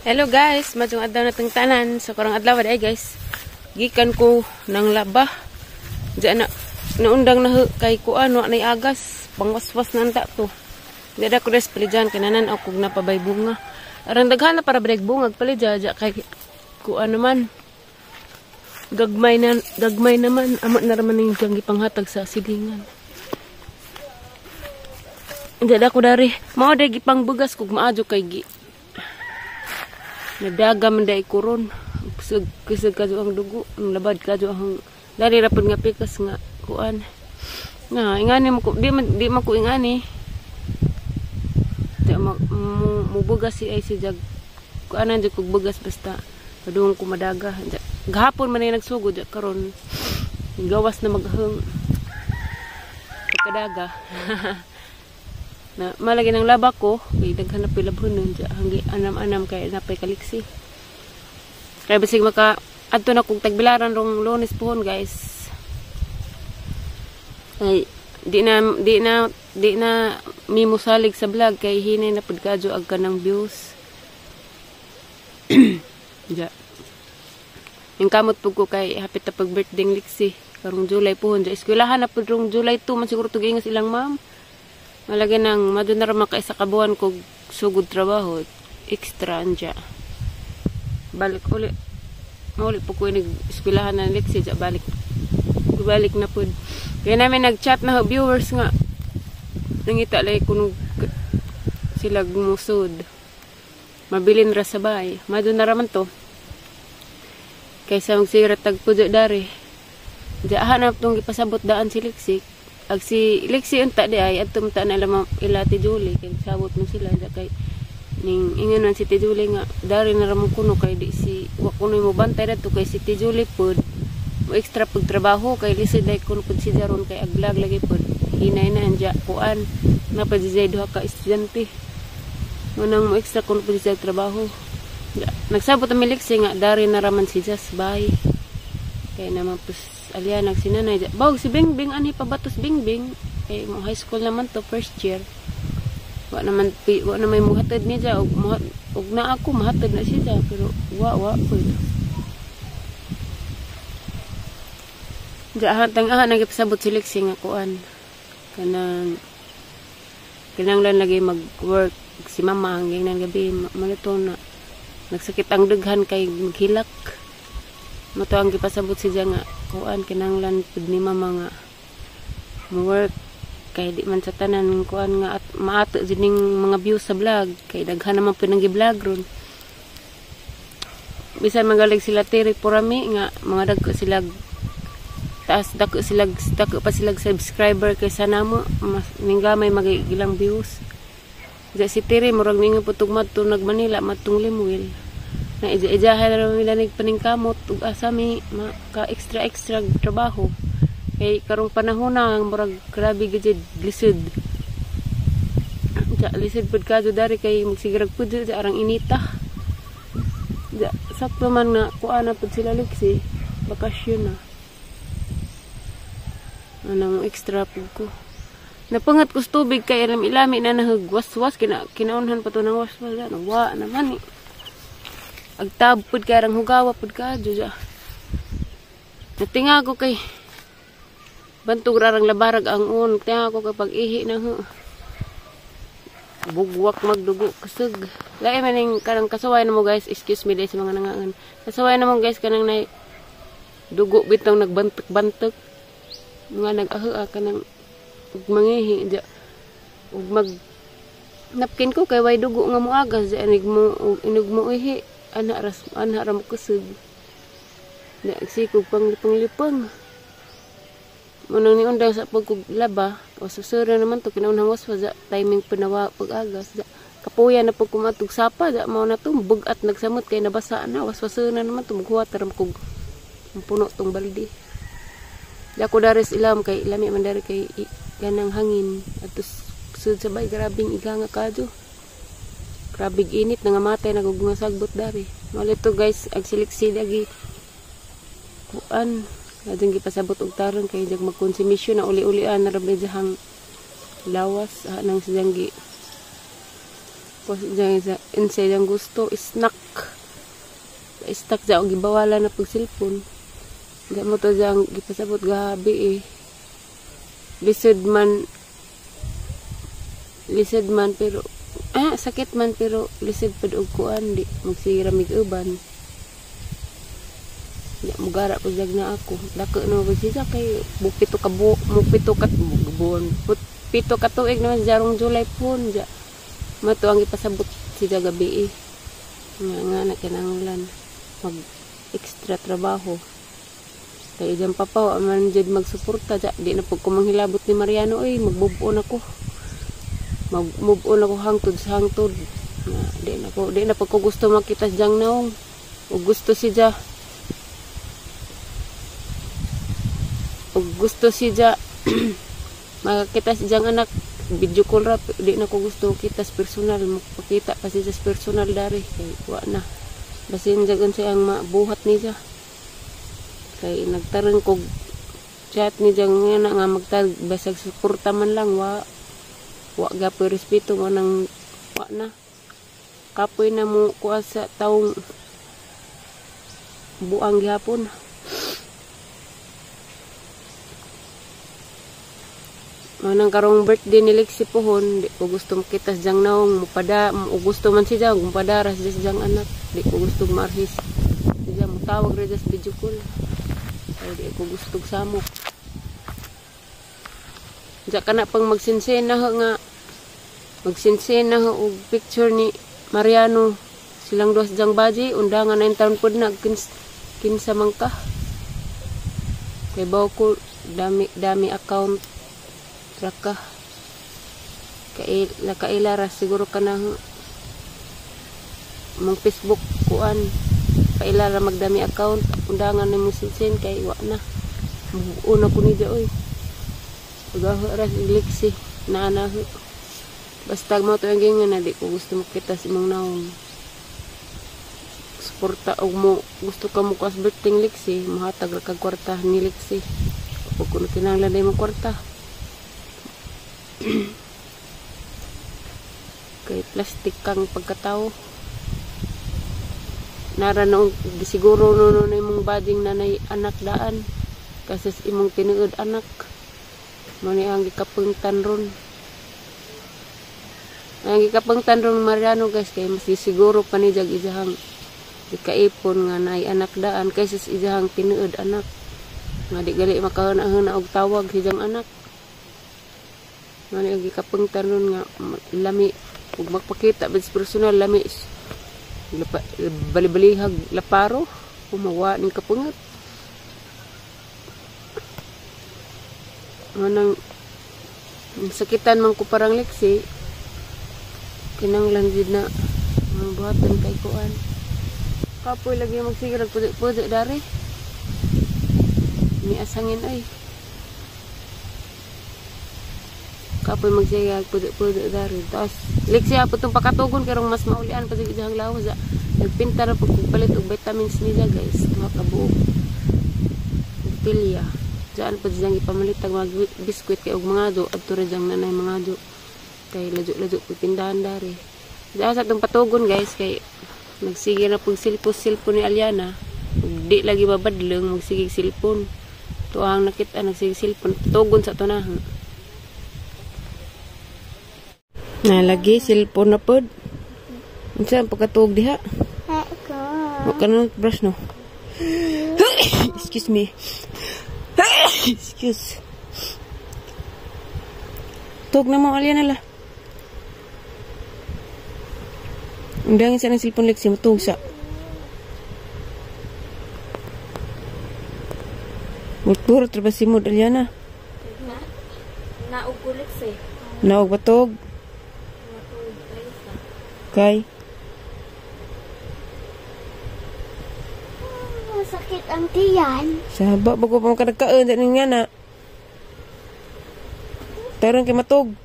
Hello guys, maayong adlaw natong tanan. So karong adlaw ay guys, gikan ko ng laba. Diyan na naundang na kay kuan wa nay agas, pangwaswas na anta to. Di da ko des palidyan kay nanan ako kog napabay bunga. Arang daghan na para breg bungag palidya ja kay kuan naman. Gagmay na gagmay naman amo na raman ning diyang gipanghatag sa silingan. Hindi da ko dari. Mao day gipangbugas kog maadyo kay gi nadaga man day kuron. Kusog kusog kadyo ang dugo, ang labad kadyo ang dali ra pud nga pikas nga kuan. Nga ingani mo ko di man ko ingani. Di ma mubugas si ay si jag kuanan jud kog bugas basta padung ko madaga. Gahapon man ay nagsugod ja karon gawas na maghang pagkadaga. Na malagi ng laba ko kay daghan na pilabhonon ja hanggi anam-anam kay napay kaliksi. Kay bisig maka adto na kog tagbilaran rong Lunes pohon guys. Ay di na mi mosalig sa vlog kay hinay na pud kadyo ag kanang views. Ja. Yung kamot pud ko kay hapit na pag birthday ng Lixi karong July pohon ja eskwelahan na pud rong July 2 man siguro tugingas ilang ma'am. Malagi nang madun na ra maka isa ka buwan kog sugod trabaho extra anja. Balik uli. Uli po ko nag eskwelahan na Lixi ja balik. Balik na pud. Kaya namin nag-chat na viewers nga nangita lay kuno sila musod. Mabilin ra sa bahay. Madun na raman to. Kaysa magsirat tag pujo dari. Ja hanap tong gipasabot daan si Lixi. Ag si Lixi unta di ay adto unta na ila ila Ate Julie kay sabot mo sila ja kay ning ingon man si Ate Julie nga dari na ramon kuno kay di si wa kuno mo bantay dadto kay si Ate Julie pod mo extra pag trabaho kay lisod dai kuno pud si Jaron kay ag vlog lagi pod hinay na anja kuan na pa di duha ka estudyante mo nang mo extra kuno pud siya trabaho. Ja, nagsabot ang Lixi nga dari na raman si Jas bye kay naman pus alya nagsinanay. Bawg si Bingbing ani pabatos Bingbing kay mo high school naman to first year. Wa naman wa na may muhatod ni ja og muhat og na ako mahatod na siya pero wa wa pud. Ja hatang aha nagipasabot si Lixi nga kuan kanang kinanglan lagi mag-work si mama hanggang nang gabi maluto na nagsakit ang daghan kay maghilak. Mato ang gipasabot siya nga kuan kinanglan pud ni mama nga mo-work kay di man sa tanan kuan nga at maato jud ning mga views sa vlog kay daghan naman pud nang gi-vlog ron. Bisan magalig sila Tiri Purami nga mga dagko sila taas dako sila dako pa sila subscriber kaysa namo mas ninggamay magigilang views. Ja si Tiri murag ningon pud tug madto nag Manila madtong Lemuel. Na ija-ijahay na raman nila nagpaningkamot ug asa mi maka extra extra trabaho. Kay karong panahon na murag grabe gid lisod. Ja lisod pud kadto dari kay magsigrag pud ja arang inita. Ja sakto man na kuan na pud sila Lixi bakasyon na. Anong extra pud ko. Napangat ko sa tubig kay alam ilami na nahugwas-was kina kinaunhan pa to ng waswas ano wa naman eh. Agtab pud kay rang hugawa pud kadyo ja. Natinga ko kay bantog ra rang labarag ang un. Tinga ko kay pag-ihi na ho. Bugwak magdugo kusog. Lahi man ning karang kasuway na mo guys, excuse me dai sa mga nangangan. Kasuway na mo guys kanang nay dugo bitong nagbantek-bantek. Mga nag-aha kanang ug mangihi ja. Ug mag napkin ko kay way dugo nga moagas ja inig mo inig mo ihi. Ana ras ana ra mo kusog. Nagsikog pang lipang-lipang. Munang niundang sa pagkuglaba, o susura naman to kinaunang waswas ja timing panawa pag-agas ja. Kapuya na pag kumatug sapa ja mao na to bug-at nagsamot kay nabasa na waswasuna naman to maghuwat ra kog puno tong balde. Ja ko daris ilam kay lami man dari kay ganang hangin atos sud sa bay grabing iganga kadyo. Grabing init nangamatay nagugma sagbot dari. Malito guys ag siliksi lagi kuan adong gipasabot og taron kay jag magkonsumisyon na uli-ulian na ra ba dihang lawas nang siyang gi Insay ang gusto snack. Snack ja og gibawalan na pag cellphone. Di mo to diyang gipasabot gabi eh. Lisod man pero sakit man pero lisod pud og kuan di magsira mig uban. Di mugara pud jag na ako. Dako na pud siya kay mupito ka bu mupito ka buon. 7 ka tuig naman jarong July pun ja. Mato ang gipasabot siya gabi eh. Nga na kinahanglan mag extra trabaho. Kay ijang papa wa man jud magsuporta ja. Di na pud ko manghilabot ni Mariano oy, magbubuon ako. Mag-move on ako hangtod sa hangtod. Na, di na pud ko gusto makita siyang naong. O gusto siya. O gusto siya makakita siyang anak video call ra, di na ko gusto kita sa personal, makakita pa siya sa personal dari kay wa na. Basin jagon siya ang mabuhat niya. Kay nagtarong kog chat ni jang nga na nga magtag basag suporta man lang wa gapoy respeto mo nang wa na. Kapoy na mo kuha sa taong buang gihapon. Manang karong birthday ni Lexie pohon, di ko gusto makita siyang naong mupada, o gusto man siya mupadara siya siyang anak, di ko gusto maarhis. Siya mutawag ra sa video call. Ay di ko gusto samok. Diya ka na pang magsinsena nga magsinsena og picture ni Mariano silang duha sa jang baji undangan na taon pod na kinsa man ka. Kay bawo ko dami account raka. Kaila ra siguro ka na mong Facebook kuan kaila ra magdami account undangan na mo sinsin kay wa na. Una ko ni oy. Pagaho ra si Lexie na na. Basta mo to ang gingan na di ko gusto makita sa imong naong. Suporta og mo gusto ka mo kuas birthday Lexie, mohatag ra kag kwarta ni Lexie. Ug kun kinahanglan mo kwarta. Kay plastic kang pagkatao. Nara noong siguro no na imong bading nanay anak daan kasi sa imong tinuod anak. Mo ni ang gikapungtan ron. Ang gikapungtan ron Mariano guys kay mas siguro pa ni jag ijahang gikaipon nga naay anak daan kaysa sa ijahang tinuod anak. Nga di gali makahuna-huna og tawag hijang anak. Mani ang gikapungtan ron nga lami ug magpakita bes personal lami bali-balihag laparo umawa ning kapungat. Manang sakitan man ko parang Lexie kinanglan jud na ang buhaton kay kuan. Kapoy lagi magsigir og pudik-pudik dari. Miasangin ay. Kapoy magsiga pudik-pudik dari. Tapos Lexie apo tong pakatugon karong mas maulian pa sa iyang lawas. Nagpinta ra pag palit og vitamins niya guys, mga kabuok. Tilya. Diyan pa diyang ipamalit ang mga biskwit kay og mga do adto ra diyang nanay mga do. Kay ladyo-ladyo pipindahan dari. Diyan sa atong patugon guys kay nagsige na pag silpon ni Aliana. Ug di lagi babadlong magsige silpon. Tuang nakita nagsige silpon patugon sa ato na. Nalagi silpon na pod. Unsa ang pagkatuog diha? Ako. Wa ka na brush no. Excuse me. Excuse. Tug na mo Aliana la. Undangin siya ng silpon Lexie, matug siya. Magpuro trabasi mo Aliana. Naog ko Lexie. Naog batog. Kay Masakit ang tiyan. Saba bago pa ka nagkaon sa nga na. Taron kay matug.